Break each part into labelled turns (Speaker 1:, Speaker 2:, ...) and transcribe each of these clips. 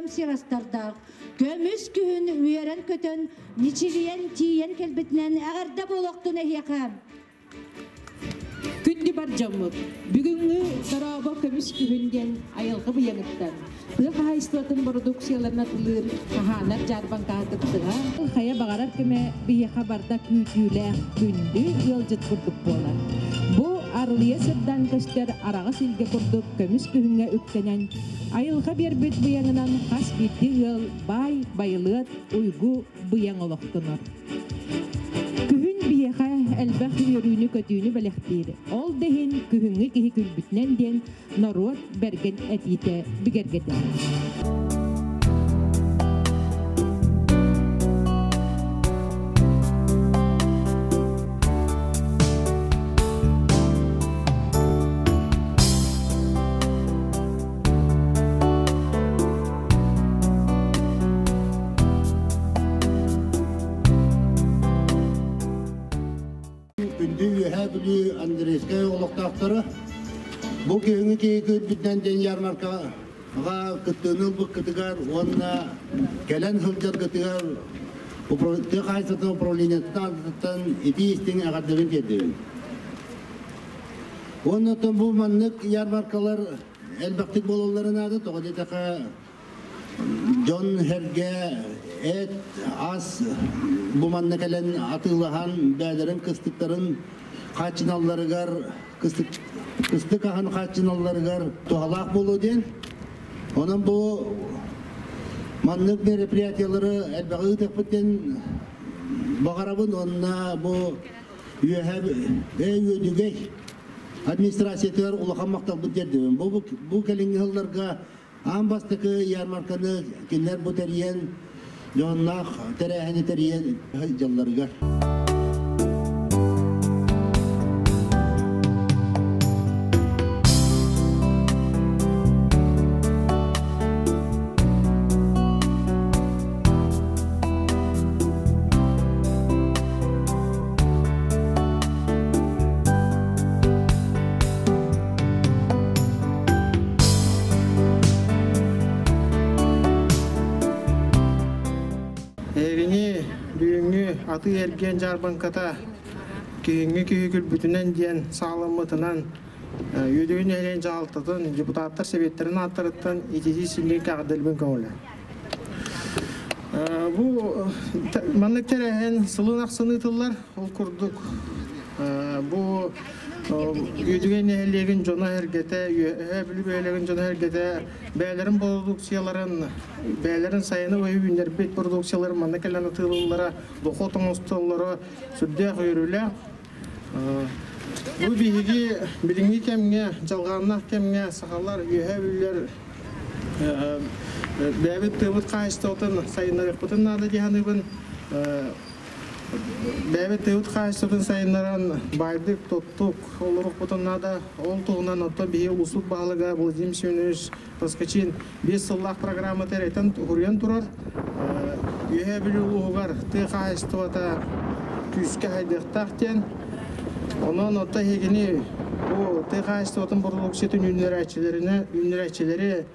Speaker 1: ырыамсык астардаах көмүс күһүн үөрэн-көтөн, мичилийэн тиийэн кэлбитинэн эҕэрдэ буолуохтун эһиэхэ!
Speaker 2: Күндү бар дьоммут, бүгүҥҥү Дорообо көмүс күһүн диэн айылҕа быйаҥыттан тыа хаһаайыстыбатын бородууксуйаларын атылыыр хаһаанар дьаарбаҥкаҕа кыттыһа хайа баҕарар кэмэ биһиэхэ барда күүтүүлээх күндү ыалдьыт курдук буолар. Бу арылыйа сырдаан көстөр араҕас илгэ курдук көмүс күһүҥҥэ үктэнэн, айылҕа биэрбит быйаҥынан хас биирдии ыал баай байылыат уйгу быйаҥ олохтонор. Күһүн биһиэхэ элбэх үөрүүнү-көтүүнү бэлэхтиир. Ол да иһин күһүҥҥү киһи күлбүтүнэн диэн норуот бэргэн этиитэ бигэргэтэр.
Speaker 3: Күндү Үөһээ Бүлүү Андрейскай олохтоохторо, бу күһүҥҥү киһи күүрбүтүнэн диэн ярмаркаҕа кыттыыны ылбыккытыгар уонна кэлэн сылдьаргытыгар тыа хаһаайыстыбатын управлениетыттан итии истиҥ эҕэрдэбин тиэрдэбин. Уонна оттон бу маннык ярмаркалар элбэхтик буолаллара наада, тоҕо диэтэххэ дьон-сэргэ эт, ас бу манна кэлэн атыылаһан бэйэлэрин кыстыктарын хааччыналларыгар, кыстык аһын хааччыналларыгар туһалаах буолуо диэн. Онон бу маннык мероприятиелары элбэҕи ыытыахпыт диэн баҕарабын уонна бу үөһэ Үөдүгэй администрациятыгар улахан махталбын тиэрдэбин. Бу кэлиҥҥи сылларга аан бастакы ярмарканы кинилэр бу тэрийэн, дьонноох тэрээһини тэрийэн сылдьалларыгар.
Speaker 4: Эһигини бүгүҥҥү атыы-эргиэн дьаарбаҥката күһүҥҥү киһи күлбүтүнэн диэн саҕаламмытынан Үөдүгүн нэһилиэгин дьаһалтатын депутаттар сэбиэттэрин ааттарыттан ититии синньиин кэҕэрдэлбин көҥүлэ. Бу маннык тэрээһин сылын ахсын ыытыллар. Ол курдук бу Үөдүгэй нэһилиэгин дьоно-сэргэтэ, Үөһээ Бүлүү бөһүөлэгин дьоно-сэргэтэ бэйэлэрин бородууксуйаларын, бэйэлэрин сайыны быһа үүннэрбит бородууксуйаларын манна кэлэн атыылыыллара, дохуот оҥостоллоро сүрдээх үөрүүлээх. Бу биһиги билиҥҥи кэмҥэ, дьалҕааннаах кэмҥэ сахалар, Үөһээ Бүлүүлэр бэйэбит тыабыт хаһаайыстыбатын сайыннарыахпытын наада дии саныыбын. Бэйэбит тыабыт хаһаайыстыбатын сайыннаран баайдык, тоттук олоруохпутун наада. Ол туһунан оттон биһиги улууспут баһылыга Владимир Семенович Поскачин 5 сыллаах программата эрэтэн уһуруйан турар. Үөһээ Бүлүү улууһугар тыа хаһаайыстыбата күүскэ хайдыахтаах диэн. Онон оттон эһигини бу тыа хаһаайыстыбатын бородууксуйатын үүннэрээччилэринэ үүннэрээччилэри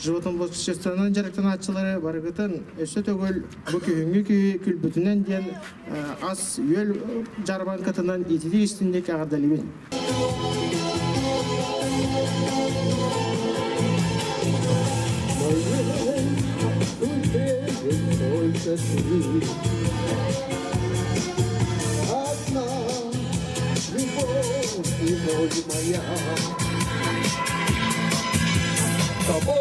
Speaker 4: животноводчествонан дьарыктанааччылары барыгытын өссө төгүл бу күһүҥҥү киһи күлбүтүнэн диэн ас-үөл дьаарбаҥкатынан ититии истинник эҕэрдэлиибин.
Speaker 5: Одна любовь и боль моя. Тобою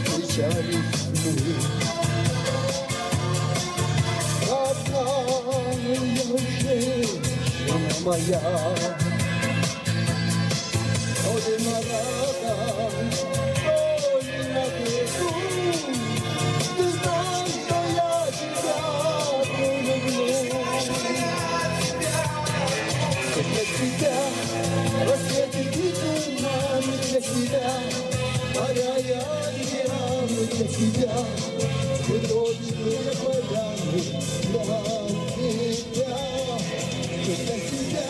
Speaker 5: встречались мы. Родная женщина моя, то ли на радость, то ли на беду, ты знаешь, что я тебя люблю. Для тебя рассветы и туманы, для тебя моря и океаны, для тебя цветочные поляны, для тебя, для тебя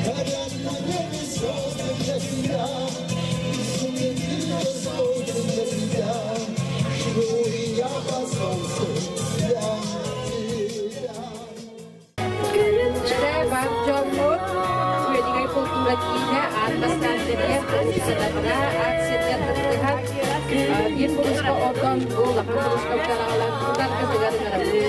Speaker 5: горят на небе звезды, для тебя сумерки звезды, для солнце для тебя.
Speaker 6: Бар дьоммут Үөдүгэй култуура киинэ аан бастаан тэрийэн уулуссаларга акцияны кыттыһан биир булуска отон бу улахан булуска аҕалан тутаргытыгар ыҥырабыт.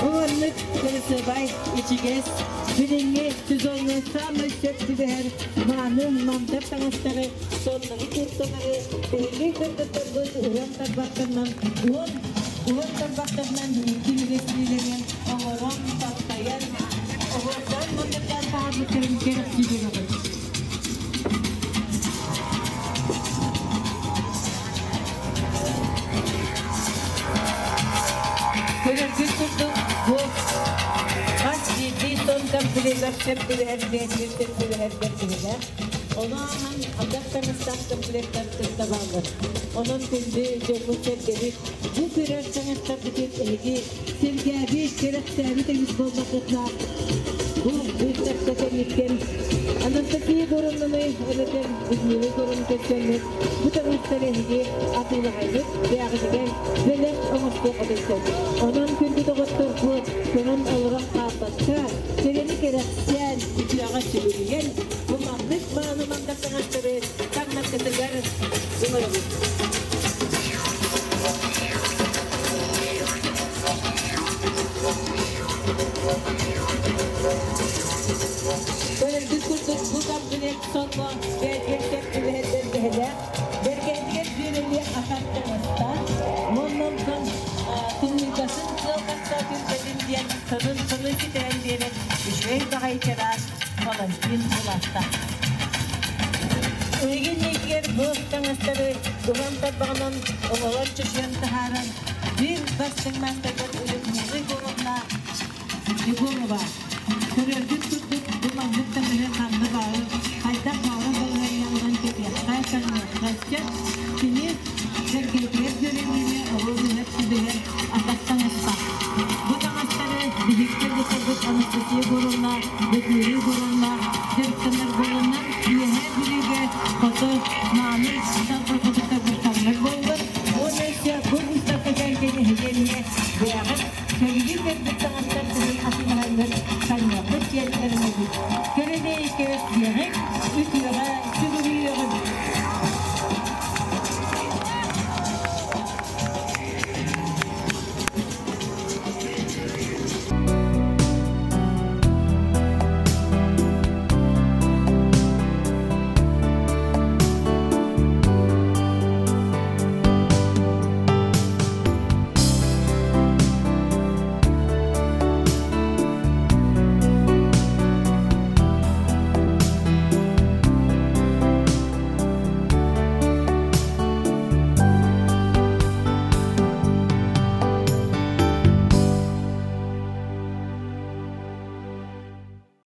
Speaker 7: Уоннык кырасыабай ичигэс билиҥҥи сезоҥҥа саамай сөп түбэһэр мааны мандар таҥастары, соннору, курталары биһиги кыргыттарбыт уран тарбахтарынан уон уран тарбахтарынан икки илиилэринэн оҥорон, таптайан, оһуордаан мандардаан таһаарбыттарын кэрэхсии көрөҕүт. Көрөргүт курдук, бу хас биирдии сон комплегар сөп түбэһэр бэйэтигэр сөп түбэһэр бэркиһилээх. Ону ааһан атах таҥастаах комплектар кытта бааллар. Онон күндү дьоммут-сэргэбит, бу көрөр таҥастарбытын эһиги сэргээбит, кэрэхсээбит эбит буоллаххытына, бу выставка кэнниттэн Анастасия Горовнаны эбэтэр Людмила Горовна көрсөммүт, бу таҥастары эһиги атыылаһайгыт, бэйэҕитигэр бэлэх оҥостуоххутун сөп. Онон күндү доҕотторбут, көрөн олорон хаалбакка, кэрэни кэрэхсээн, үтүөҕэ сүгүрүйэн, бу маннык мааны мандар таҥастары таҥнаргытыгар ыҥырабыт. Көрөргүт курдук, бу комплект сонно бэйэтигэр сөп түбэһэр бэргэһэлээх, бэргэһэтигэр дьүөрэлиэх атах таҥастаах, уонна тымныйбатын, сыал тахса түспэтин диэн сонун сонун ситэрэн биэрэр үчүгэй баҕайы чараас Валентин булааттаах. Эһиги иннигэр бу таҥастары уһан тарбаҕынан оҥорон чочуйан таһааран биир бастыҥ маастардар Людмила Егоровна Егорова. Көрөргүт курдук, бу маннык таҥаһы ханна баары, хайдах баара балаһыанньаларын кэтиэххэ, таҥныахха сөп. Кини сэргэтигэр дьүөрэлиини оҕо үһэр түбэһэр атах таҥастаах. Бу таҥастары биһиги кыргыттарбыт Анастасия Егоровна, Людмила Егоровна дьарыктанар буоланнар, Үөһээ Бүлүүгэ хото мааны талбарбытыттар таҥнар буоллар. Уонна өссө бу выставка кэлгэн эһиги эмиэ бэйэҕит сөбүлүү көрбүт таҥастаргытын атыылаһаннар таҥныаххыт диэн эрэнэбит. Көрөнө-истэбит диэҕиҥ, үтүөҕэ сүгүрүйүөҕүҥ.